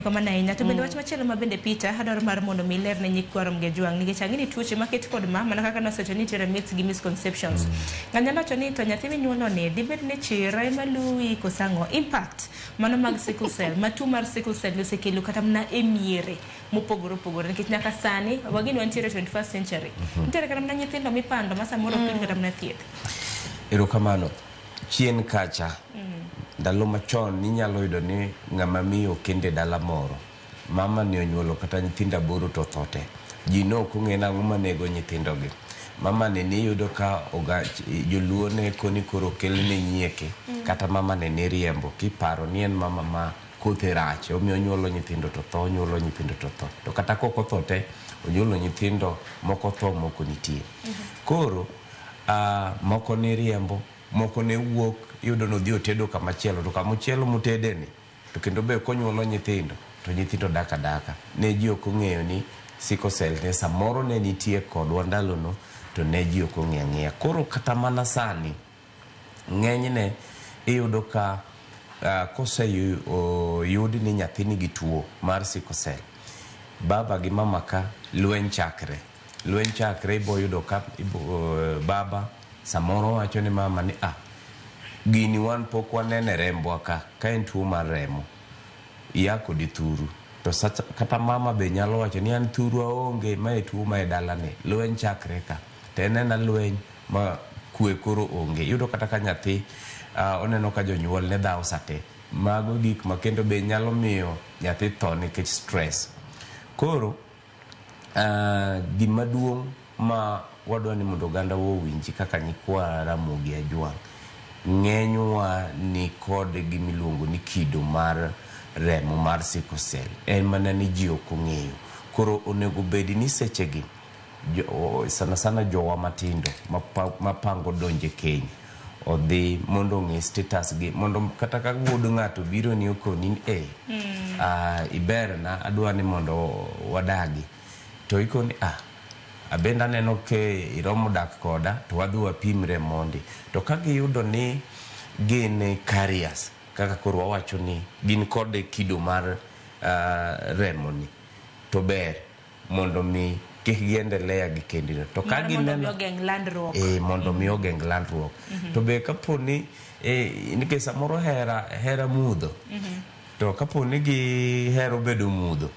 Kamano ahinya. To bende wach machielo ma bende Peter adwaro mar mondo mi iler ne nyikwa Ramogi Ajwang' nikech ang'e ni tuoche maket kod ma mana kaka nosewacho ni nitiere myths gi misconceptions. Ng'ato nyalo wacho ni to nyathi minyuolo ni dibed ni chira ema luwi koso ang'o? Impact mano mag sickle cell ma tuo mar sickle cell osekelo kata mana e miere mopogore opogore nikech nyaka sani wageni wantiere 21st century. Nitiere kata mana nyithindo mipando ma samoro ok yud kata mana thieth. Erokamano. Chien kacha, ndalo machon ninyalo yudo ni ng'ama miyo okende dala moro. Mama ni onyuolo kata nyithindo aboro to otho te. Ji ne ok ong'e nang'o manego nyithindo gi. Mama ni niyudo ka oga, joluo ne koni koro okelne nyieke, kata mama ni niriembo kiparo ni en mama ma kothe rach, omiyo onyuolo nyithindo to tho, onyuolo nyithindo to tho. To kata kok otho te, onyuolo nyithindo moko tho moko nitie. Koro, moko niriembo, moko ne wuok, iyudo ni odhi otedo kamachielo, to kamachielo motede ni, to kendo be konyuolo nyithindo, to nyithindo dak adaka. Ne ji ok ong'eyo ni sickle cell ne samoro ne nitie kodwa ndalono, to ne ji ok ong'eyo ang'eya. Koro kata mana sani, ng'enyne iyudo ka koseyud ni nyathi nigi tuo mar sickle cell, baba gi mama ka lweny chakre. Lweny chakre ibo yudo ka baba samoro wacho ni mama ni ah, gini wan pok wanene rembwa ka, ka en tuo mar remo, ia kode thuru. To sacha, kata mama be nyalo wacho ni an thuru aonge, mae tuo mae dalani. Lweny chakre ka. To en ena lweny ma kwe koro onge. Iyudo kata ka nyathi oneno ka jonyuol ne dhawo sate. Mago gik ma kendo be nyalo miyo nyathi tho nikech stress. Koro, gima duong' ma wadwa ni mondo oganda wa owinji kaka nyikwa Ramogi Ajwang', ng'enywa ni kod gima iluongo ni kido mar remo mar sickle cell. En mana ni ji ok ong'eyo. Koro onego bed ni sechegi, sana sana jowa matindo mapango donjo e keny, odhi mondo ong'e status gi, mondo kata ka wuod ng'ato biro ni okoni ni iberna, adwa ni mondo wadagi, to ikoni abende aneno ke iromo dak koda, to wadhi wapimre mondi. To ka giyudo ni gin carriers, kaka koro wawacho ni gin kod kido mar remo ni, to ber mondo mi kik giendelea gi kendino. To ka mondo mi ogeng' landruok. Mondo mi ogeng' landruok. To be kapo ni nikech samoro hera mudho, to kapo ni gihero bedo mudho,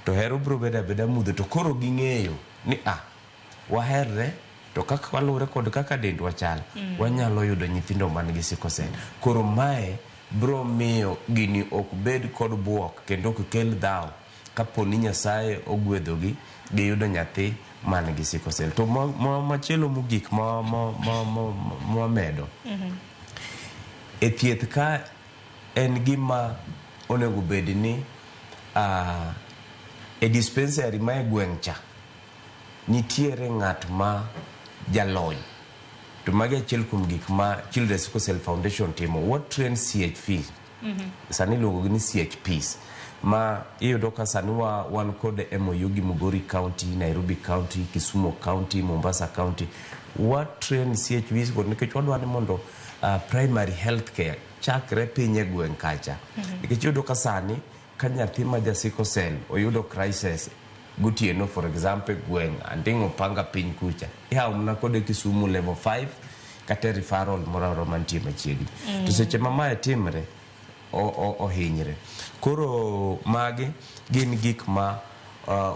to hero biro bedo abeda mudho, to koro ging'eyo ni waherre, to kaka waluwore kod kaka dendwa chal, wanyalo yudo nyithindo man gi sickle cell. Koro mae biro miyo gini ok bed kod buok kendo ok kel dhaw kapo ni Nyasaye ogwedhogi giyudo nyathi man gi sickle cell. To machielo mogik ma wamedo e thieth ka en gima onego bed ni e dispensary ma e gweng' cha nitiere ng'at ma jalony. To magi achiel kuom gik ma Children's Sickle Cell Foundation timo. Wa train CHP, sani iluongo gi ni CHPs, ma iyudo ka sani wan kod MOU gi Migori County, Nairobi County, Kisumu County, Mombasa County. Wa train CHPs go nikech wadwa ni mondo primary health care chakre piny e gweng' kacha. Nikech iyudo ka sani ka nyathi ma ja sickle cell oyudo crisis gotieno, for example, gweng' Anding'o Panga piny kucha, ihawo mana kode Kisumu level 5 kata referral moro amora mantie machiegni. To seche ma mae timre, ohinyre. Koro magi gin gik ma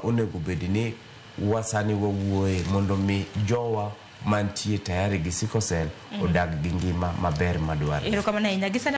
onego bed ni wasani wawuoye mondo mi jowa mantie tayari gi sickle cell odag gi ngima maber madwarore. Erokamano ahinya. Gi sani.